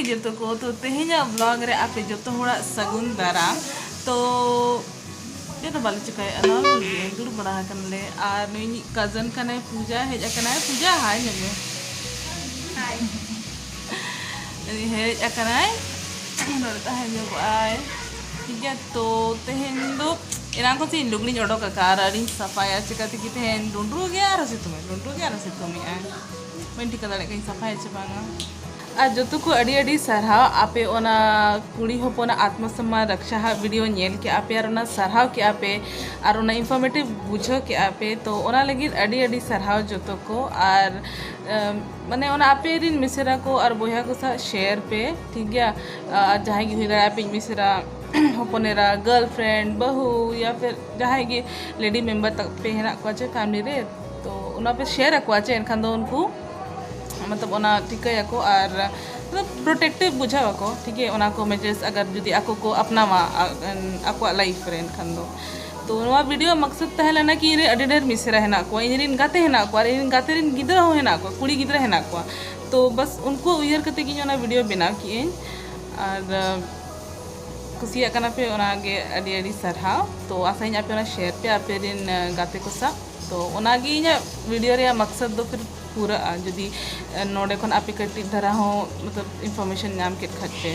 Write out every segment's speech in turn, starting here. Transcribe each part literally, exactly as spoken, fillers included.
ᱡᱚᱛᱚ ᱠᱚ, ᱛᱚ ᱛᱮᱦᱮᱧᱟᱜ vlog ᱨᱮ ᱟᱯᱮ ᱡᱚᱛᱚ ᱦᱚᱲᱟᱜ ᱥᱟᱹᱜᱩᱱ ᱫᱟᱨᱟᱢ᱾ ᱛᱚ ᱪᱮᱫ ᱦᱚᱸ ᱵᱟᱞᱮ ᱪᱤᱠᱟᱹᱭᱮᱫᱼᱟ, ᱱᱚᱣᱟ ᱫᱩᱲᱩᱵ ᱵᱟᱲᱟ ᱟᱠᱟᱱᱟᱞᱮ᱾ ᱟᱨ ᱱᱩᱭ ᱤᱧᱤᱡ cousin ᱠᱟᱱᱟᱭ, ᱯᱩᱡᱟ ᱦᱮᱡ ᱟᱠᱟᱱᱟᱭ᱾ ᱯᱩᱡᱟ, hi ᱧᱚᱜ ᱢᱮ᱾ ᱩᱱᱤ ᱦᱮᱡ ᱟᱠᱟᱱᱟᱭ, ᱱᱚᱰᱮ ᱛᱟᱦᱮᱸ ᱧᱚᱜᱚᱜᱼᱟᱭ᱾ ᱴᱷᱤᱠ ᱜᱮᱭᱟ, ᱛᱚ ᱛᱮᱦᱮᱧ ᱫᱚ ᱮᱱᱟᱝ ᱠᱷᱚᱱ ᱥᱮ ᱤᱧ ᱞᱩᱜᱽᱲᱤᱧ ᱚᱰᱚᱠ ᱟᱠᱟᱫᱼᱟ ᱟᱨ ᱟᱹᱰᱤᱧ ᱥᱟᱯᱷᱟᱭᱟ᱾ ᱪᱤᱠᱟᱹ ᱛᱮᱜᱮ ᱛᱮᱦᱮᱧ ᱰᱩᱸᱰᱨᱩ ᱜᱮᱭᱟ ᱟᱨ ᱥᱤᱛᱩᱝ ᱮᱫ, ᱰᱩᱸᱰᱨᱩ ᱜᱮᱭᱟ ᱟᱨ ᱥᱤᱛᱩᱝ ᱮᱫᱼᱟᱭ᱾ ᱵᱟᱹᱧ ᱴᱷᱤᱠᱟᱹ ᱫᱟᱲᱮᱭᱟᱜ ᱠᱟᱱᱟ ᱥᱟᱯᱷᱟᱭᱟ ᱪᱮ ᱵᱟᱝᱟ᱾ ᱟᱨ ᱡᱚᱛᱚ ᱠᱚ ᱟᱹᱰᱤ ᱟᱹᱰᱤ ᱥᱟᱨᱦᱟᱣ, ᱟᱯᱮ ᱚᱱᱟ ᱠᱩᱲᱤ ᱦᱚᱯᱚᱱᱟᱜ ᱟᱛᱢᱚ ᱥᱚᱢᱢᱟᱱ ᱨᱟᱠᱷᱟ ᱦᱟᱜ video ᱧᱮᱞ ᱠᱮᱜᱼᱟ ᱯᱮ ᱟᱨ ᱚᱱᱟ ᱥᱟᱨᱦᱟᱣ ᱠᱮᱜᱼᱟ ᱯᱮ ᱟᱨ ᱚᱱᱟ informative ᱵᱩᱡᱷᱟᱹᱣ ᱠᱮᱜᱼᱟ ᱯᱮ᱾ ᱛᱚ ᱚᱱᱟ ᱞᱟᱹᱜᱤᱫ ᱟᱹᱰᱤ ᱟᱹᱰᱤ ᱥᱟᱨᱦᱟᱣ ᱡᱚᱛᱚ ᱠᱚ᱾ ᱟᱨ ᱮᱢ, ᱢᱟᱱᱮ ᱚᱱᱟ ᱟᱯᱮ ᱨᱤᱱ ᱢᱤᱥᱨᱟ ᱠᱚ ᱟᱨ ᱵᱚᱭᱦᱟ ᱠᱚ ᱥᱟᱶ share ᱯᱮ, ᱴᱷᱤᱠ ᱜᱮᱭᱟ? ᱟᱨ ᱡᱟᱦᱟᱸᱭ ᱜᱮ ᱦᱩᱭ ᱫᱟᱲᱮᱭᱟᱜᱼᱟ, ᱟᱯᱮ ᱢᱤᱥᱨᱟ, ᱦᱚᱯᱚᱱ ᱮᱨᱟ, girlfriend, ᱵᱟᱹᱦᱩ, ᱭᱟ ᱯᱷᱤᱨ ᱡᱟᱦᱟᱸᱭ ᱜᱮ lady member ᱛᱟᱯᱮ ᱦᱮᱱᱟᱜ ᱠᱚᱣᱟ ᱪᱮ family ᱨᱮ, ᱛᱚ ᱚᱱᱟ ᱯᱮ share ᱟᱠᱚᱣᱟ ᱪᱮ, ᱮᱱᱠᱷᱟᱱ ᱫᱚ ᱩᱱᱠᱩ ᱢᱚᱛᱞᱚᱵ ᱚᱱᱟ ᱴᱷᱤᱠᱟᱹᱭᱟᱠᱚ ᱟᱨ ᱢᱚᱛᱞᱚᱵ protective ᱵᱩᱡᱷᱟᱹᱣ ᱟᱠᱚ, ᱴᱷᱤᱠ ᱜᱮᱭᱟ? ᱚᱱᱟ ᱠᱚ measures ᱟᱜᱟᱨ ᱡᱩᱫᱤ ᱟᱠᱚ ᱠᱚ ᱟᱯᱱᱟᱣᱟ ᱟ-, ᱟᱠᱚᱣᱟᱜ life ᱨᱮ, ᱮᱱᱠᱷᱟᱱ ᱫᱚ᱾ ᱛᱚ ᱱᱚᱣᱟ video ᱢᱚᱠᱥᱚᱫ ᱛᱟᱦᱮᱸ ᱞᱮᱱᱟ ᱠᱤ ᱤᱧ ᱨᱮᱱ ᱟᱹᱰᱤ ᱰᱷᱮᱨ ᱢᱤᱥᱨᱟ ᱦᱮᱱᱟᱜ ᱠᱚᱣᱟ, ᱤᱧ ᱨᱮᱱ ᱜᱟᱛᱮ ᱦᱮᱱᱟᱜ ᱠᱚᱣᱟ, ᱟᱨ ᱤᱧ ᱨᱮᱱ ᱜᱟᱛᱮ ᱨᱮᱱ ᱜᱤᱫᱽᱨᱟᱹ ᱦᱚᱸ ᱦᱮᱱᱟᱜ ᱠᱚᱣᱟ, ᱠᱩᱲᱤ ᱜᱤᱫᱽᱨᱟᱹ ᱦᱮᱱᱟᱜ ᱠᱚᱣᱟ᱾ ᱛᱚ ᱵᱟᱥ ᱩᱱᱠᱩ ᱩᱭᱦᱟᱹᱨ ᱠᱟᱛᱮ ᱜᱮ ᱤᱧ ᱚᱱᱟ video ᱵᱮᱱᱟᱣ ᱠᱮᱜᱼᱟᱹᱧ᱾ ᱟᱨ ᱠᱩᱥᱤᱭᱟᱜ ᱠᱟᱱᱟ ᱯᱮ, ᱚᱱᱟᱜᱮ ᱟᱹᱰᱤ ᱟᱹᱰᱤ ᱥᱟᱨᱦᱟᱣ᱾ ᱛᱚ ᱟᱥᱟᱭᱟᱹᱧ ᱟᱯᱮ ᱚᱱᱟ share ᱯᱮ ᱟᱯᱮ ᱨᱮᱱ, ᱟᱸ, ᱜᱟᱛᱮ ᱠᱚ ᱥᱟᱶ᱾ ᱛᱚ ᱚᱱᱟᱜᱮ ᱤᱧᱟᱹᱜ video ᱨᱮᱭᱟᱜ ᱢᱚᱠᱥᱚᱫ ᱫᱚ ᱯᱷᱤᱨ ᱯᱩᱨᱟᱹᱜᱼᱟ, ᱡᱩᱫᱤ, ᱟᱸ, ᱱᱚᱰᱮ ᱠᱷᱚᱱ ᱟᱯᱮ ᱠᱟᱹᱴᱤᱡ ᱫᱷᱟᱨᱟ ᱦᱚᱸ ᱢᱚᱛᱞᱚᱵ information ᱧᱟᱢ ᱠᱮᱫ ᱠᱷᱟᱡ ᱯᱮ᱾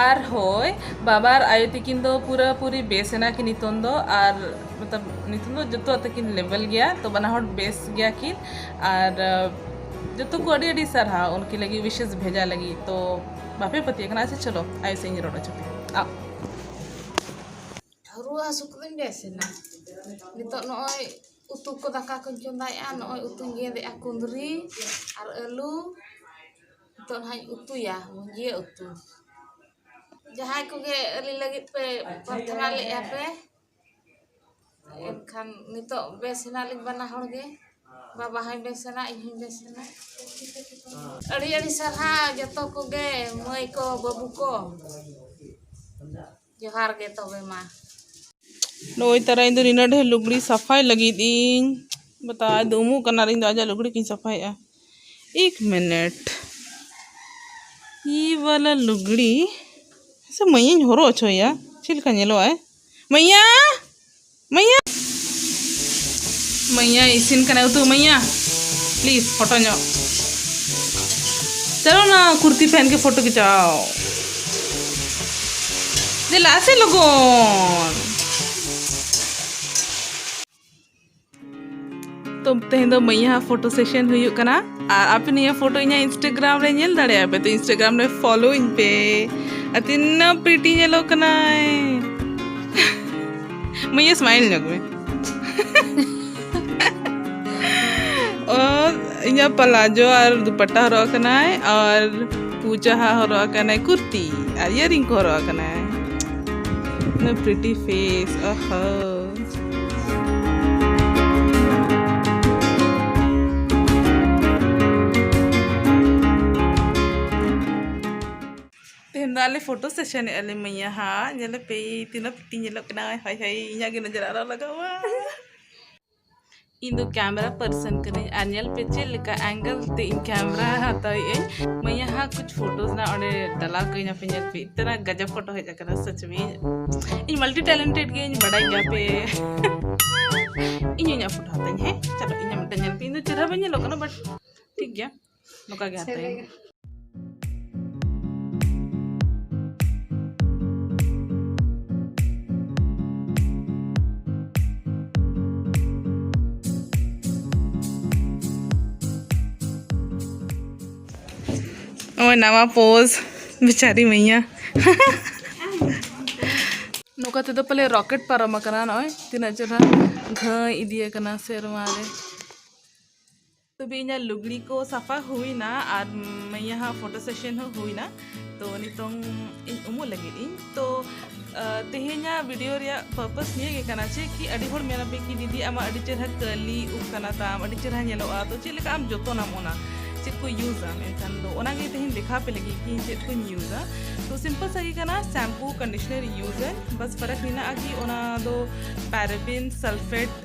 ᱟᱨ ᱦᱳᱭ, ᱵᱟᱵᱟ ᱟᱨ ᱟᱭᱳ ᱛᱟᱹᱠᱤᱱ ᱫᱚ ᱯᱩᱨᱟᱹᱯᱩᱨᱤ ᱵᱮᱥ ᱮᱱᱟ ᱠᱤᱱ ᱱᱤᱛᱚᱝ ᱫᱚ, ᱟᱨ ᱢᱚᱛᱞᱚᱵ ᱱᱤᱛᱚᱝ ᱫᱚ ᱡᱚᱛᱚᱣᱟᱜ ᱛᱟᱹᱠᱤᱱ level ᱜᱮᱭᱟ, ᱛᱚ ᱵᱟᱱᱟ ᱦᱚᱲ ᱵᱮᱥ ᱜᱮᱭᱟ ᱠᱤᱱ᱾ ᱟᱨ, ᱟᱸ, ᱡᱚᱛᱚ ᱠᱚ ᱟᱹᱰᱤ ᱟᱹᱰᱤ ᱥᱟᱨᱦᱟᱣ ᱩᱱᱠᱤᱱ ᱞᱟᱹᱜᱤᱫ wishes ᱵᱷᱮᱡᱟ ᱞᱟᱹᱜᱤᱫ᱾ ᱛᱚ ᱵᱟᱯᱮ ᱯᱟᱹᱛᱭᱟᱹᱜ ᱠᱟᱱᱟ? ᱟᱪᱪᱷᱟ, ᱪᱚᱞᱚ ᱟᱭᱳ ᱥᱮᱫ ᱤᱧ ᱨᱚᱲ ᱦᱚᱪᱚ ᱯᱮᱭᱟ᱾ ᱟᱜ᱾ ᱨᱩᱣᱟᱹ ᱦᱟᱹᱥᱩ ᱠᱚᱫᱚᱧ ᱵᱮᱥ ᱮᱱᱟ᱾ ᱱᱤᱛᱚᱜ ᱱᱚᱜᱼᱚᱭ ᱩᱛᱩ ᱠᱚ, ᱫᱟᱠᱟ ᱠᱚᱧ ᱪᱚᱸᱫᱟᱭᱮᱜᱼᱟ, ᱱᱚᱜᱼᱚᱭ ᱩᱛᱩᱧ ᱜᱮᱫᱮᱜᱼᱟ, ᱠᱩᱸᱫᱽᱨᱤ ᱟᱨ ᱟᱹᱞᱩ᱾ ᱱᱤᱛᱚᱜ ᱱᱟᱦᱟᱜ ᱤᱧ ᱩᱛᱩᱭᱟ ᱢᱩᱸᱡᱤᱭᱟᱹ ᱩᱛᱩ᱾ ᱡᱟᱦᱟᱸᱭ ᱠᱚᱜᱮ ᱟᱹᱞᱤᱧ ᱞᱟᱹᱜᱤᱫ ᱯᱮ ᱯᱨᱟᱨᱛᱷᱚᱱᱟ ᱞᱮᱜᱼᱟ ᱯᱮ, ᱮᱱᱠᱷᱟᱱ ᱱᱤᱛᱚᱜ ᱵᱮᱥ ᱦᱮᱱᱟᱜ ᱞᱤᱧ ᱵᱟᱱᱟ ᱦᱚᱲ ᱜᱮ, ᱵᱟᱵᱟ ᱦᱚᱸᱭ ᱵᱮᱥ ᱮᱱᱟ, ᱤᱧ ᱦᱚᱸᱧ ᱵᱮᱥ ᱮᱱᱟ᱾ ᱟᱹᱰᱤ ᱟᱹᱰᱤ ᱥᱟᱨᱦᱟᱣ ᱡᱚᱛᱚ ᱠᱚᱜᱮ, ᱢᱟᱹᱭ ᱠᱚ, ᱵᱟᱹᱵᱩ ᱠᱚ, ᱡᱚᱦᱟᱨ ᱜᱮ ᱛᱚᱵᱮ ᱢᱟ᱾ ᱱᱚᱜᱼᱚᱭ ᱛᱟᱨᱟ ᱤᱧ ᱫᱚ ᱱᱤᱱᱟᱹᱜ ᱰᱷᱮᱨ ᱞᱩᱜᱽᱲᱤ ᱥᱟᱯᱷᱟᱭ ᱞᱟᱹᱜᱤᱫ ᱤᱧ ᱵᱟᱛᱟᱣᱟ, ᱟᱡ ᱫᱚ ᱩᱢᱩᱜ ᱠᱟᱱᱟ ᱟᱨ ᱤᱧ ᱫᱚ ᱟᱡᱟᱜ ᱞᱩᱜᱽᱲᱤ ᱠᱚᱧ ᱥᱟᱯᱷᱟᱭᱮᱫᱼᱟ᱾ ᱮᱠ ᱢᱤᱱᱤᱴ᱾ ᱤ ᱵᱟᱞᱟ ᱞᱩᱜᱽᱲᱤ ᱥᱮ ᱢᱟᱹᱭᱟᱹᱧ ᱦᱚᱨᱚᱜ ᱦᱚᱪᱚᱭᱟ, ᱪᱮᱫ ᱞᱮᱠᱟ ᱧᱮᱞᱚᱜ ᱟᱭ? ᱢᱟᱹᱭᱟ, ᱢᱟᱹᱭᱟ, ᱢᱟᱹᱭᱟ ᱤᱥᱤᱱ ᱠᱟᱱᱟ ᱩᱛᱩ᱾ ᱢᱟᱹᱭᱟ, please photo ᱧᱚᱜ᱾ चलो ना, कुर्ती पहन के फोटो खिंचाओ। ᱫᱮᱞᱟ ᱥᱮ ᱞᱚᱜᱚᱱ᱾ ᱛᱚ ᱛᱮᱦᱮᱧ ᱫᱚ ᱢᱟᱹᱭᱟᱹ ᱦᱟᱜ ᱯᱷᱳᱴᱳ ᱥᱮᱥᱚᱱ ᱦᱩᱭᱩᱜ ᱠᱟᱱᱟ᱾ ᱟᱨ ᱟᱯᱮ ᱱᱤᱭᱟᱹ ᱯᱷᱳᱴᱳ ᱤᱧᱟᱹᱜ Instagram ᱨᱮ ᱧᱮᱞ ᱫᱟᱲᱮᱭᱟᱜᱼᱟ ᱯᱮ᱾ ᱛᱚ Instagram ᱨᱮ ᱯᱷᱚᱞᱳ ᱤᱧ ᱯᱮ᱾ ᱟᱨ ᱛᱤᱱᱟᱹᱜ ᱯᱨᱤᱴᱤ ᱧᱮᱞᱚᱜ ᱠᱟᱱᱟᱭ᱾ ᱢᱟᱹᱭᱟᱹ, ᱥᱢᱟᱭᱤᱞ ᱧᱚᱜ ᱢᱮ᱾ ᱚ, ᱤᱧᱟᱹᱜ ᱯᱟᱞᱟᱡᱳ ᱟᱨ ᱫᱩᱯᱟᱴᱟ ᱦᱚᱨᱚᱜ ᱟᱠᱟᱱᱟᱭ, ᱟᱨ ᱯᱩᱡᱟ ᱦᱟᱜ ᱦᱚᱨᱚᱜ ᱟᱠᱟᱱᱟᱭ ᱠᱩᱨᱛᱤ, ᱟᱨ ᱤᱭᱟᱨᱤᱝ ᱠᱚ ᱦᱚᱨᱚᱜ ᱟᱠᱟᱱᱟᱭ᱾ ᱩᱱᱟᱹᱜ ᱯᱨᱤᱴᱤ ᱯᱷᱮᱥ, ᱚᱦᱚ᱾ ᱛᱮᱦᱮᱧ ᱫᱚ ᱟᱞᱮ ᱯᱷᱳᱴᱳ ᱥᱮᱥᱚᱱ ᱮᱫᱼᱟ ᱞᱮ ᱢᱟᱹᱭᱟ ᱦᱟᱸᱜ᱾ ᱧᱮᱞᱮ ᱯᱮ ᱛᱤᱱᱟᱹᱜ ᱯᱨᱤᱴᱤ ᱧᱮᱞᱚᱜ ᱠᱟᱱᱟ᱾ ᱦᱟᱭ ᱦᱟᱭ, ᱤᱧᱟᱹᱜ ᱜᱮ ᱱᱚᱡᱚᱨ ᱟᱨᱚ ᱞᱟᱜᱟᱣᱟ᱾ ᱤᱧ ᱫᱚ ᱠᱮᱢᱮᱨᱟ ᱯᱟᱨᱥᱚᱱ ᱠᱟᱹᱱᱟᱹᱧ ᱟᱨ ᱧᱮᱞ ᱯᱮ ᱪᱮᱫ ᱞᱮᱠᱟ ᱮᱝᱜᱮᱞ ᱛᱮ ᱤᱧ ᱠᱮᱢᱮᱨᱟ ᱦᱟᱛᱟᱣ ᱮᱫ ᱟᱹᱧ᱾ ᱢᱟᱹᱭᱟ ᱦᱟᱸᱜ ᱠᱩᱪ ᱯᱷᱳᱴᱳᱡ ᱱᱟ ᱚᱸᱰᱮ ᱰᱟᱞᱟᱣ ᱠᱟᱹᱧ ᱟᱯᱮ, ᱧᱮᱞ ᱯᱮ ᱤᱛᱱᱟ ᱜᱟᱡᱟᱵ ᱯᱷᱳᱴᱳ ᱦᱮᱡ ᱟᱠᱟᱱᱟ ᱥᱟᱪ ᱢᱮ᱾ ᱤᱧ ᱢᱟᱞᱴᱤ ᱴᱮᱞᱮᱱᱴᱮᱰ ᱜᱤᱭᱟᱹᱧ, ᱵᱟᱰᱟᱭ ᱜᱮᱭᱟ ᱯᱮ᱾ ᱤᱧ ᱤᱧᱟᱹᱜ ᱯᱷᱳᱴᱳ ᱦᱟᱛᱟᱧ, ᱦᱮᱸ? ᱪᱚᱞᱚ, ᱤᱧᱟᱹᱜ ᱢᱤᱫᱴᱟᱝ ᱧᱮᱞ ᱯᱮ, ᱤᱧ ᱫᱚ ᱪᱮᱦᱨᱟ ᱵᱟᱹᱧ ᱧᱮᱞᱚᱜ ᱠᱟᱱᱟ, but ᱴᱷᱤᱠ ᱜᱮᱭᱟ, ᱱᱚᱝᱠᱟ ᱜᱮ ᱦᱟᱛᱟᱧ᱾ ᱱᱚᱜᱼᱚᱭ ᱱᱟᱣᱟ ᱯᱳᱡᱽ, ᱵᱮᱪᱟᱨᱤ ᱢᱟᱹᱭᱟ᱾ ᱱᱚᱝᱠᱟ ᱛᱮᱫᱚ ᱯᱟᱞᱮ ᱨᱚᱠᱮᱴ ᱯᱟᱨᱚᱢ ᱟᱠᱟᱱᱟ᱾ ᱱᱚᱜᱼᱚᱭ ᱛᱤᱱᱟᱹᱜ ᱪᱮᱦᱨᱟ ᱜᱷᱟᱹᱭ ᱤᱫᱤ ᱟᱠᱟᱱᱟ ᱥᱮᱨᱢᱟ ᱨᱮ᱾ ᱛᱚᱵᱮ ᱤᱧᱟᱹᱜ ᱞᱩᱜᱽᱲᱤ ᱠᱚ ᱥᱟᱯᱷᱟ ᱦᱩᱭᱱᱟ ᱟᱨ ᱢᱟᱹᱭᱟ ᱦᱟᱸᱜ ᱯᱷᱳᱴᱳ ᱥᱮᱥᱚᱱ ᱦᱚᱸ ᱦᱩᱭᱱᱟ᱾ ᱛᱚ ᱱᱤᱛᱚᱝ ᱤᱧ ᱩᱢᱩᱜ ᱞᱟᱹᱜᱤᱫ ᱤᱧ᱾ ᱛᱚ, ᱟᱸ, ᱛᱮᱦᱮᱧᱟᱜ ᱵᱷᱤᱰᱤᱭᱳ ᱨᱮᱭᱟᱜ ᱯᱟᱨᱯᱟᱥ ᱱᱤᱭᱟᱹ ᱜᱮ ᱠᱟᱱᱟ ᱪᱮ ᱠᱤ ᱟᱹᱰᱤ ᱦᱚᱲ ᱢᱮᱱᱟ ᱯᱮ ᱠᱤ, "ᱫᱤᱫᱤ, ᱟᱢᱟᱜ ᱟᱹᱰᱤ ᱪᱮᱦᱨᱟ curly ᱩᱵ ᱠᱟᱱᱟ ᱛᱟᱢ, ᱟᱹᱰᱤ ᱪᱮᱦᱨᱟ ᱧᱮᱞᱚᱜᱼᱟ, ᱛᱚ ᱪᱮᱫ ᱞᱮᱠᱟ ᱟᱢ ᱡᱚᱛᱚᱱᱟᱢ ᱚᱱᱟ? ᱪᱮᱫ ᱠᱚ use ᱟᱢ?" ᱮᱱᱠᱷᱟᱱ ᱫᱚ ᱚᱱᱟ ᱜᱮ ᱛᱮᱦᱮᱧ ᱫᱮᱠᱷᱟᱣ ᱯᱮ ᱞᱟᱹᱜᱤᱫ ᱠᱤ ᱤᱧ ᱪᱮᱫ ᱠᱚᱧ use ᱟ᱾ ᱛᱚ ᱥᱤᱢᱯᱚᱞ ᱥᱟᱹᱦᱤ ᱠᱟᱱᱟ, ᱥᱮᱢᱯᱩ, ᱠᱚᱱᱰᱤᱥᱚᱱᱟᱨ use ᱟᱹᱧ, ᱵᱟᱥ ᱯᱷᱟᱨᱟᱠ ᱢᱮᱱᱟᱜᱼᱟ ᱠᱤ ᱚᱱᱟ ᱫᱚ paraben sulfate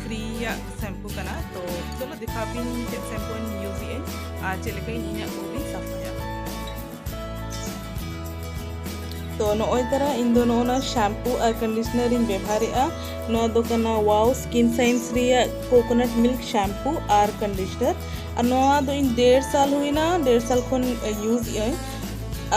free ᱟᱜ ᱥᱮᱢᱯᱩ ᱠᱟᱱᱟ᱾ ᱛᱚ ᱪᱚᱞᱚ ᱫᱮᱠᱷᱟᱣ ᱯᱮ ᱤᱧ ᱪᱮᱫ ᱥᱮᱢᱯᱩᱧ use ᱮᱫ ᱟᱹᱧ ᱟᱨ ᱪᱮᱫ ᱞᱮᱠᱟ ᱤᱧ ᱤᱧᱟᱹᱜ ᱩᱵ ᱤᱧ ᱥᱟᱯᱷᱟᱭᱟ᱾ ᱛᱚ ᱱᱚᱜᱼᱚᱭ ᱛᱟᱨᱟ ᱤᱧ ᱫᱚ ᱱᱚᱜᱼᱚ ᱱᱟ ᱥᱮᱢᱯᱩ ᱟᱨ ᱠᱚᱱᱰᱤᱥᱚᱱᱟᱨ ᱤᱧ ᱵᱮᱵᱷᱟᱨᱮᱜᱼᱟ᱾ ᱱᱚᱣᱟ ᱫᱚ ᱠᱟᱱᱟ ᱣᱟᱣ ᱥᱠᱤᱱ ᱥᱟᱭᱮᱱᱥ ᱨᱮᱭᱟᱜ ᱠᱳᱠᱳᱱᱟᱴ ᱢᱤᱞᱠ ᱥᱮᱢᱯᱩ ᱟᱨ ᱠᱚᱱᱰᱤᱥᱚᱱᱟᱨ᱾ ᱟᱨ ᱱᱚᱣᱟ ᱫᱚ ᱤᱧ ᱰᱮᱲ ᱥᱟᱞ ᱦᱩᱭᱱᱟ, ᱰᱮᱲ ᱥᱟᱞ ᱠᱷᱚᱱ ᱤᱭᱩᱡᱽ ᱮᱜᱼᱟᱹᱧ᱾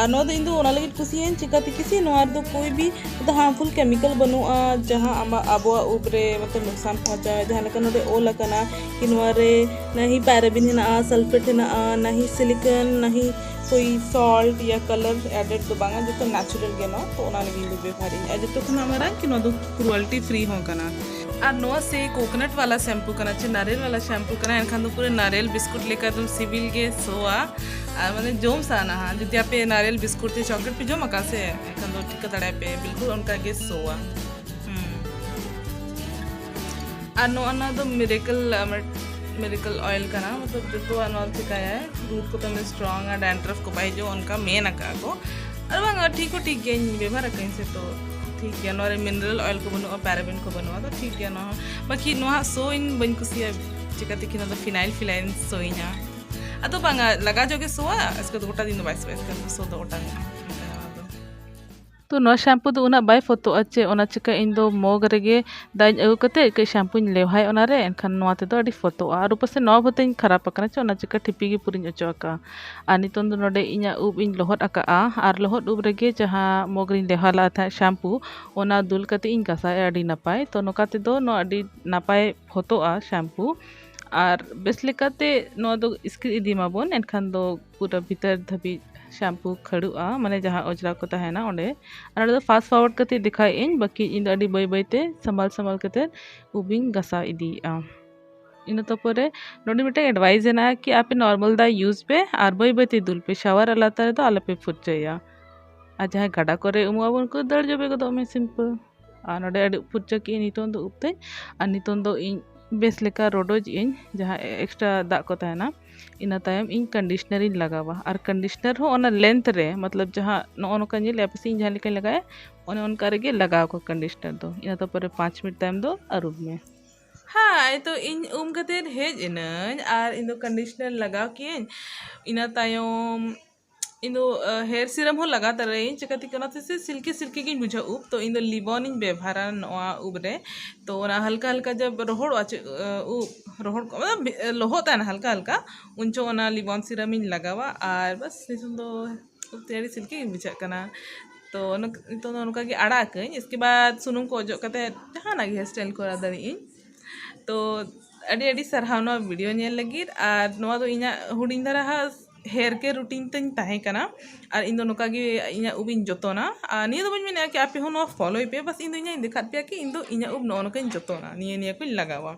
ᱟᱨ ᱱᱚᱣᱟ ᱫᱚ ᱤᱧ ᱫᱚ ᱚᱱᱟ ᱞᱟᱹᱜᱤᱫ ᱠᱩᱥᱤᱭᱟᱹᱧ, ᱪᱤᱠᱟᱹᱛᱮ ᱠᱤᱥᱤ ᱱᱚᱣᱟ ᱨᱮᱫᱚ ᱠᱳᱭ ᱵᱤ ᱢᱚᱛᱞᱚᱵ ᱦᱟᱨᱢᱯᱷᱩᱞ ᱠᱮᱢᱤᱠᱮᱞ ᱵᱟᱹᱱᱩᱜᱼᱟ, ᱡᱟᱦᱟᱸ ᱟᱢᱟᱜ ᱟᱵᱚᱣᱟᱜ ᱩᱵ ᱨᱮ ᱢᱚᱛᱞᱚᱵ ᱱᱩᱠᱥᱟᱱ ᱯᱚᱦᱚᱸᱪᱟᱭ᱾ ᱡᱟᱦᱟᱸ ᱞᱮᱠᱟ ᱱᱚᱰᱮ ᱚᱞ ᱟᱠᱟᱱᱟ ᱠᱤ ᱱᱚᱣᱟ ᱨᱮ ᱱᱟ ᱦᱤ ᱯᱮᱨᱟᱵᱤᱱ ᱦᱮᱱᱟᱜᱼᱟ, ᱥᱟᱞᱯᱷᱮᱴ ᱦᱮᱱᱟᱜᱼᱟ, ᱱᱟ ᱦᱤ ᱥᱤᱞᱤᱠᱚᱱ, ᱱᱟ ᱦᱤ ᱠᱳᱭ ᱥᱚᱞᱴ ᱭᱟ ᱠᱟᱞᱟᱨ ᱮᱰᱮᱰ ᱫᱚ ᱵᱟᱝᱟ, ᱡᱚᱛᱚ ᱱᱮᱪᱟᱨᱟᱞ ᱜᱮ ᱱᱚᱣᱟ, ᱛᱚ ᱚᱱᱟ ᱞᱟᱹᱜᱤᱫ ᱤᱧ ᱫᱚ ᱵᱮᱵᱚᱦᱟᱨᱤᱧ᱾ ᱟᱨ ᱡᱚᱛᱚ ᱠᱷᱚᱱᱟᱜ ᱢᱟᱨᱟᱝ ᱠᱤ ᱱᱚᱣᱟ ᱫᱚ ᱠᱨᱩᱣᱟᱞᱴᱤ ᱯᱷᱨᱤ ᱦᱚᱸ ᱠᱟᱱᱟ᱾ ᱟᱨ ᱱᱚᱣᱟ ᱥᱮ ᱠᱳᱠᱳᱱᱟᱴ ᱣᱟᱞᱟ ᱥᱮᱢᱯᱩ ᱠᱟᱱᱟ ᱪᱮ ᱱᱟᱨᱮᱞ ᱣᱟᱞᱟ ᱥᱮᱢᱯᱩ ᱠᱟᱱᱟ, ᱮᱱᱠᱷᱟᱱ ᱫᱚ ᱯᱩᱨᱟᱹ ᱱᱟᱨᱮᱞ ᱵᱤᱥᱠᱩᱴ ᱞᱮᱠᱟ ᱮᱠᱫᱚᱢ ᱥᱤᱵᱤᱞ ᱜᱮ ᱥᱚᱣᱟ᱾ ᱟᱨ ᱢᱟᱱᱮ ᱡᱚᱢ ᱥᱟᱱᱟᱦᱟ, ᱡᱩᱫᱤ ᱟᱯᱮ ᱱᱟᱨᱮᱞ ᱵᱤᱥᱠᱩᱴ ᱛᱮ ᱪᱚᱠᱞᱮᱴ ᱯᱮ ᱡᱚᱢ ᱟᱠᱟᱫ ᱥᱮ, ᱮᱱᱠᱷᱟᱱ ᱫᱚ ᱴᱷᱤᱠᱟᱹ ᱫᱟᱲᱮᱭᱟᱜ ᱯᱮ, ᱵᱤᱞᱠᱩᱞ ᱚᱱᱠᱟ ᱜᱮ ᱥᱚᱣᱟ᱾ ᱦᱩᱸ᱾ ᱟᱨ ᱱᱚᱣᱟ, ᱱᱚᱣᱟ ᱫᱚ ᱢᱤᱨᱮᱠᱚᱞ, ᱟᱢ, ᱢᱤᱨᱮᱠᱚᱞ ᱚᱭᱮᱞ ᱠᱟᱱᱟ, ᱢᱚᱛᱞᱚᱵ ᱡᱚᱛᱚᱣᱟᱜ ᱱᱚᱣᱟ ᱪᱤᱠᱟᱹᱭᱟᱭ, ᱨᱩᱫ ᱠᱚ ᱛᱟᱢᱮ ᱥᱴᱨᱚᱝ ᱟᱨ ᱰᱮᱱᱰᱨᱚᱯᱷ ᱠᱚ ᱵᱟᱭ ᱦᱤᱡᱩᱜᱼᱟ, ᱚᱱᱠᱟ ᱢᱮᱱ ᱟᱠᱟᱫᱼᱟ ᱠᱚ᱾ ᱟᱨ ᱵᱟᱝ, ᱴᱷᱤᱠ ᱦᱚᱸ ᱴᱷᱤᱠ ᱜᱮᱭᱟ, ᱤᱧ ᱵᱮᱵᱚᱦᱟᱨ ᱟᱠᱟᱫᱟᱹᱧ ᱥᱮ, ᱛᱚ ᱴᱷᱤᱠ ᱜᱮᱭᱟ᱾ ᱱᱚᱣᱟ ᱨᱮ ᱢᱤᱱᱟᱨᱟᱞ ᱚᱭᱮᱞ ᱠᱚ ᱵᱟᱹᱱᱩᱜᱼᱟ, ᱯᱮᱨᱟᱵᱮᱱ ᱠᱚ ᱵᱟᱹᱱᱩᱜᱼᱟ, ᱛᱚ ᱴᱷᱤᱠ ᱜᱮᱭᱟ ᱱᱚᱣᱟ ᱦᱚᱸ᱾ ᱵᱟᱠᱤ ᱱᱚᱣᱟ ᱦᱟᱸᱜ ᱥᱚ ᱤᱧ ᱵᱟᱹᱧ ᱠᱩᱥᱤᱭᱟᱜᱼᱟ, ᱪᱤᱠᱟᱹᱛᱮ ᱠᱤ ᱱᱚᱣᱟ ᱫᱚ ᱯᱷᱤᱱᱟᱭᱤᱞ ᱯᱷᱤᱱᱟᱭᱤᱞ ᱥᱚᱭᱤᱧᱟ᱾ ᱟᱫᱚ ᱵᱟᱝᱟ, ᱞᱟᱜᱟ ᱡᱚᱜ ᱜᱮ ᱥᱚᱣᱟ, ᱮᱥᱠᱮ ᱫᱚ ᱜᱚᱴᱟ ᱫᱤᱱ ᱫᱚ ᱵᱟᱭ ᱥᱚᱣᱟ, ᱮᱥᱠᱮ ᱫᱚ ᱥᱚ ᱫᱚ ᱚᱴᱟᱝᱚᱜᱼᱟ᱾ ᱛᱚ ᱱᱚᱣᱟ ᱥᱮᱢᱯᱩ ᱫᱚ ᱩᱱᱟᱹᱜ ᱵᱟᱭ ᱯᱷᱚᱛᱚᱜᱼᱟ ᱪᱮ, ᱚᱱᱟ ᱪᱤᱠᱟᱹ ᱤᱧ ᱫᱚ ᱢᱚᱜᱽ ᱨᱮᱜᱮ ᱫᱟᱜ ᱤᱧ ᱟᱹᱜᱩ ᱠᱟᱛᱮ ᱠᱟᱹᱡ ᱥᱮᱢᱯᱩᱧ ᱞᱮᱣᱦᱟᱭ ᱚᱱᱟᱨᱮ, ᱮᱱᱠᱷᱟᱱ ᱱᱚᱣᱟ ᱛᱮᱫᱚ ᱟᱹᱰᱤ ᱯᱷᱚᱛᱚᱜᱼᱟ᱾ ᱟᱨ ᱩᱯᱟᱹᱥᱮ ᱱᱚᱣᱟ ᱵᱷᱚᱛᱮᱧ ᱠᱷᱟᱨᱟᱯ ᱟᱠᱟᱱᱟ ᱪᱮ, ᱚᱱᱟ ᱪᱤᱠᱟᱹ ᱴᱷᱤᱯᱤ ᱜᱮ ᱯᱩᱨᱟᱹᱧ ᱚᱪᱚᱜ ᱟᱠᱟᱫᱼᱟ᱾ ᱟᱨ ᱱᱤᱛᱚᱝ ᱫᱚ ᱱᱚᱰᱮ ᱤᱧᱟᱹᱜ ᱩᱵ ᱤᱧ ᱞᱚᱦᱚᱫ ᱟᱠᱟᱫᱼᱟ, ᱟᱨ ᱞᱚᱦᱚᱫ ᱩᱵ ᱨᱮᱜᱮ ᱡᱟᱦᱟᱸ ᱢᱚᱜᱽ ᱨᱤᱧ ᱞᱮᱣᱦᱟ ᱞᱟᱜ ᱛᱟᱦᱮᱸᱫ ᱥᱮᱢᱯᱩ, ᱚᱱᱟ ᱫᱩᱞ ᱠᱟᱛᱮ ᱤᱧ ᱜᱷᱟᱥᱟᱣᱮᱫᱼᱟ ᱟᱹᱰᱤ ᱱᱟᱯᱟᱭ᱾ ᱛᱚ ᱱᱚᱝᱠᱟ ᱛᱮᱫᱚ ᱱᱚᱣᱟ ᱟᱹᱰᱤ ᱱᱟᱯᱟᱭ ᱯᱷᱚᱛᱚᱜᱼᱟ ᱥᱮᱢᱯᱩ᱾ ᱟᱨ ᱵᱮᱥ ᱞᱮᱠᱟᱛᱮ ᱱᱚᱣᱟ ᱫᱚ ᱤᱥᱠᱤᱨ ᱤᱫᱤ ᱢᱟᱵᱚᱱ, ᱮᱱᱠᱷᱟᱱ ᱫᱚ ᱯᱩᱨᱟᱹ ᱵᱷᱤᱛᱟᱹᱨ ᱫᱷᱟᱹᱵᱤᱡ ᱥᱮᱢᱯᱩ ᱠᱷᱟᱹᱲᱩᱜᱼᱟ, ᱢᱟᱱᱮ ᱡᱟᱦᱟᱸ ᱚᱡᱽᱨᱟ ᱠᱚ ᱛᱟᱦᱮᱱᱟ ᱚᱸᱰᱮ᱾ ᱟᱨ ᱱᱚᱰᱮ ᱫᱚ ᱯᱷᱟᱥᱴ ᱯᱷᱚᱨᱣᱟᱨᱰ ᱠᱟᱛᱮ ᱫᱮᱠᱷᱟᱣᱮᱫ ᱟᱹᱧ, ᱵᱟᱹᱠᱤ ᱤᱧ ᱫᱚ ᱟᱹᱰᱤ ᱵᱟᱹᱭ ᱵᱟᱹᱭ ᱛᱮ ᱥᱟᱢᱵᱟᱞ ᱥᱟᱢᱵᱟᱞ ᱠᱟᱛᱮ ᱩᱵᱤᱧ ᱜᱟᱥᱟᱣ ᱤᱫᱤᱭᱮᱫᱼᱟ᱾ ᱤᱱᱟᱹ ᱛᱟᱨᱯᱚᱨᱮ ᱱᱚᱰᱮ ᱢᱤᱫᱴᱮᱱ ᱮᱰᱵᱟᱭᱤᱥ ᱦᱮᱱᱟᱜᱼᱟ ᱠᱤ ᱟᱯᱮ ᱱᱚᱨᱢᱟᱞ ᱫᱟᱜ ᱤᱭᱩᱡᱽ ᱯᱮ ᱟᱨ ᱵᱟᱹᱭ ᱵᱟᱹᱭ ᱛᱮ ᱫᱩᱞ ᱯᱮ, ᱥᱟᱣᱟᱨ ᱟᱞᱟᱫᱟ ᱨᱮᱫᱚ ᱟᱞᱚᱯᱮ ᱯᱷᱩᱨᱪᱟᱹᱭᱟ᱾ ᱟᱨ ᱡᱟᱦᱟᱸᱭ ᱜᱟᱰᱟ ᱠᱚᱨᱮ ᱩᱢᱩᱜ ᱟᱵᱚᱱ, ᱩᱱᱠᱩ ᱫᱟᱹᱲ ᱡᱚᱵᱮ ᱜᱚᱫᱚᱜ ᱢᱮ, ᱥᱤᱢᱯᱮᱞ᱾ ᱟᱨ ᱱᱚᱰᱮ ᱟᱹᱰᱤ ᱯᱷᱩᱨᱪᱟᱹ ᱠᱮᱜ ᱟᱹᱧ ᱱᱤᱛᱚᱝ ᱫᱚ ᱩᱵ ᱛᱮ᱾ ᱟᱨ ᱱᱤᱛᱚᱝ ᱫᱚ ᱤᱧ ᱵᱮᱥ ᱞᱮᱠᱟ ᱨᱚᱰᱚᱡ ᱟᱹᱧ, ᱡᱟᱦᱟᱸ ᱮᱠᱥᱴᱨᱟ ᱫᱟᱜ ᱠᱚ ᱛᱟᱦᱮᱱᱟ, ᱤᱱᱟᱹ ᱛᱟᱭᱚᱢ ᱤᱧ ᱠᱚᱱᱰᱤᱥᱚᱱᱟᱨ ᱤᱧ ᱞᱟᱜᱟᱣᱟ᱾ ᱟᱨ ᱠᱚᱱᱰᱤᱥᱚᱱᱟᱨ ᱦᱚᱸ ᱚᱱᱟ ᱞᱮᱱᱛᱷ ᱨᱮ, ᱢᱚᱛᱞᱚᱵ ᱡᱟᱦᱟᱸ ᱱᱚᱜᱼᱚ ᱱᱚᱝᱠᱟ ᱧᱮᱞᱮᱫᱼᱟ ᱯᱮ ᱥᱮ ᱤᱧ ᱡᱟᱦᱟᱸ ᱞᱮᱠᱟᱧ ᱞᱟᱜᱟᱣᱮᱫ, ᱚᱱᱮ ᱚᱱᱠᱟ ᱨᱮᱜᱮ ᱞᱟᱜᱟᱣ ᱠᱚ ᱠᱚᱱᱰᱤᱥᱚᱱᱟᱨ ᱫᱚ᱾ ᱤᱱᱟᱹ ᱛᱟᱨᱯᱚᱨᱮ ᱯᱟᱸᱪ ᱢᱤᱱᱤᱴ ᱛᱟᱭᱚᱢ ᱫᱚ ᱟᱹᱨᱩᱵ ᱢᱮ᱾ ᱦᱟᱭ, ᱛᱚ ᱤᱧ ᱩᱢ ᱠᱟᱛᱮᱫ ᱦᱮᱡ ᱮᱱᱟᱹᱧ ᱟᱨ ᱤᱧ ᱫᱚ ᱠᱚᱱᱰᱤᱥᱚᱱᱟᱨ ᱞᱟᱜᱟᱣ ᱠᱮᱜᱼᱟᱹᱧ᱾ ᱤᱱᱟᱹ ᱛᱟᱭᱚᱢ ᱤᱧ ᱫᱚ ᱦᱮᱭᱟᱨ ᱥᱤᱨᱟᱢ ᱦᱚᱸ ᱞᱟᱜᱟᱣ ᱛᱟᱨᱟᱭᱟᱹᱧ, ᱪᱤᱠᱟᱹᱛᱮ ᱚᱱᱟᱛᱮ ᱥᱮ ᱥᱤᱞᱠᱤ ᱥᱤᱞᱠᱤ ᱜᱤᱧ ᱵᱩᱡᱷᱟᱹᱣᱟ ᱩᱵ, ᱛᱚ ᱤᱧ ᱫᱚ ᱞᱤᱵᱚᱱ ᱤᱧ ᱵᱮᱵᱷᱟᱨᱟ ᱱᱚᱣᱟ ᱩᱵ ᱨᱮ᱾ ᱛᱚ ᱚᱱᱟ ᱦᱟᱞᱠᱟ ᱦᱟᱞᱠᱟ ᱡᱟᱵ ᱨᱚᱦᱚᱲᱚᱜᱼᱟ, ᱪᱮᱫ ᱩᱵ ᱨᱚᱦᱚᱲ ᱠᱚ, ᱞᱚᱦᱚᱫ ᱛᱟᱦᱮᱱᱟ ᱦᱟᱞᱠᱟ ᱦᱟᱞᱠᱟ, ᱩᱱ ᱡᱚᱠᱷᱚᱱ ᱚᱱᱟ ᱞᱤᱵᱚᱱ ᱥᱤᱨᱟᱢ ᱤᱧ ᱞᱟᱜᱟᱣᱟ᱾ ᱟᱨ ᱵᱟᱥ, ᱱᱤᱛᱚᱝ ᱫᱚ ᱩᱵ ᱛᱮ ᱟᱹᱰᱤ ᱥᱤᱞᱠᱤ ᱜᱮ ᱵᱩᱡᱷᱟᱹᱜ ᱠᱟᱱᱟ᱾ ᱛᱚ ᱱᱤᱛᱚᱝ ᱫᱚ ᱱᱚᱝᱠᱟ ᱜᱮ ᱟᱲᱟᱜ ᱟᱠᱟᱹᱧ᱾ ᱤᱥᱠᱮ ᱵᱟᱫ ᱥᱩᱱᱩᱢ ᱠᱚ ᱚᱡᱚᱜ ᱠᱟᱛᱮ ᱡᱟᱦᱟᱱᱟᱜ ᱜᱮ ᱦᱮᱭᱟᱨ ᱥᱴᱟᱭᱤᱞ ᱠᱚᱨᱟᱣ ᱫᱟᱲᱮᱭᱟᱜ ᱟᱹᱧ᱾ ᱛᱚ ᱟᱹᱰᱤ ᱟᱹᱰᱤ ᱥᱟᱨᱦᱟᱣ ᱱᱚᱣᱟ ᱵᱷᱤᱰᱤᱭᱳ ᱧᱮᱞ ᱞᱟᱹᱜᱤᱫ᱾ ᱟᱨ ᱱᱚᱣᱟ ᱫᱚ ᱤᱧᱟᱹᱜ ᱦᱩᱰᱤᱧ ᱫᱷᱟᱨᱟ ᱦᱟᱸᱜ ᱦᱮᱭᱟᱨ ᱠᱮᱭᱟᱨ ᱨᱩᱴᱤᱱ ᱛᱤᱧ ᱛᱟᱦᱮᱸ ᱠᱟᱱᱟ᱾ ᱟᱨ ᱤᱧ ᱫᱚ ᱱᱚᱝᱠᱟ ᱜᱮ ᱤᱧᱟᱹᱜ ᱩᱵ ᱤᱧ ᱡᱚᱛᱚᱱᱟ᱾ ᱟᱨ ᱱᱤᱭᱟᱹ ᱫᱚ ᱵᱟᱹᱧ ᱢᱮᱱᱮᱫᱼᱟ ᱠᱤ ᱟᱯᱮ ᱦᱚᱸ ᱱᱚᱣᱟ ᱯᱷᱚᱞᱳᱭ ᱯᱮ, ᱵᱟᱥ ᱤᱧ ᱫᱚ ᱤᱧᱟᱹᱜ ᱤᱧ ᱫᱮᱠᱷᱟᱣᱟᱫ ᱯᱮᱭᱟ ᱠᱤ ᱤᱧ ᱫᱚ ᱤᱧᱟᱹᱜ ᱩᱵ ᱱᱚᱜᱼᱚ ᱱᱚᱝᱠᱟᱧ ᱡᱚᱛᱚᱱᱟ, ᱱᱤᱭᱟᱹ ᱱᱤᱭᱟᱹ ᱠᱚᱧ ᱞᱟᱜᱟᱣᱟ᱾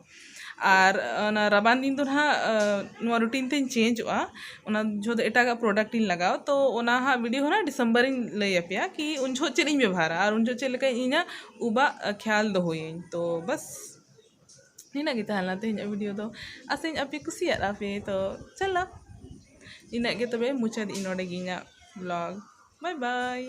ᱟᱨ ᱚᱱᱟ ᱨᱟᱵᱟᱝ ᱫᱤᱱ ᱫᱚ ᱱᱟᱦᱟᱜ ᱱᱚᱣᱟ ᱨᱩᱴᱤᱱ ᱛᱤᱧ ᱪᱮᱧᱡᱚᱜᱼᱟ, ᱚᱱᱟ ᱡᱚᱠᱷᱚᱱ ᱫᱚ ᱮᱴᱟᱜᱟᱜ ᱯᱨᱚᱰᱟᱠᱴ ᱤᱧ ᱞᱟᱜᱟᱣᱟ᱾ ᱛᱚ ᱚᱱᱟ ᱦᱟᱸᱜ ᱵᱷᱤᱰᱤᱭᱳ ᱦᱚᱸ ᱱᱟᱦᱟᱜ ᱰᱤᱥᱮᱢᱵᱚᱨ ᱤᱧ ᱞᱟᱹᱭ ᱟᱯᱮᱭᱟ ᱠᱤ ᱩᱱ ᱡᱚᱠᱷᱚᱱ ᱪᱮᱫ ᱤᱧ ᱵᱮᱵᱚᱦᱟᱨᱟ ᱟᱨ ᱩᱱ ᱡᱚᱠᱷᱚᱱ ᱪᱮᱫ ᱞᱮᱠᱟ ᱤᱧᱟᱹᱜ ᱩᱵᱟᱜ ᱠᱷᱮᱭᱟᱞ ᱫᱚᱦᱚᱭᱟᱹᱧ᱾ ᱛᱚ ᱵᱟᱥ, ᱱᱤᱱᱟᱹᱜ ᱜᱮ ᱛᱟᱦᱮᱸ ᱞᱮᱱᱟ ᱛᱮᱦᱮᱧᱟᱜ ᱵᱷᱤᱰᱤᱭᱳ ᱫᱚ᱾ ᱟᱥᱟᱧ ᱟᱯᱮ ᱠᱩᱥᱤᱭᱟᱜᱼᱟ ᱯᱮ᱾ ᱛᱚ ᱪᱚᱞᱚ, ᱤᱱᱟᱹᱜ ᱜᱮ ᱛᱚᱵᱮ, ᱢᱩᱪᱟᱹᱫ ᱤᱧ ᱱᱚᱰᱮ ᱜᱮ ᱤᱧᱟᱹᱜ ᱵᱞᱚᱜ᱾ ᱵᱟᱭ ᱵᱟᱭ᱾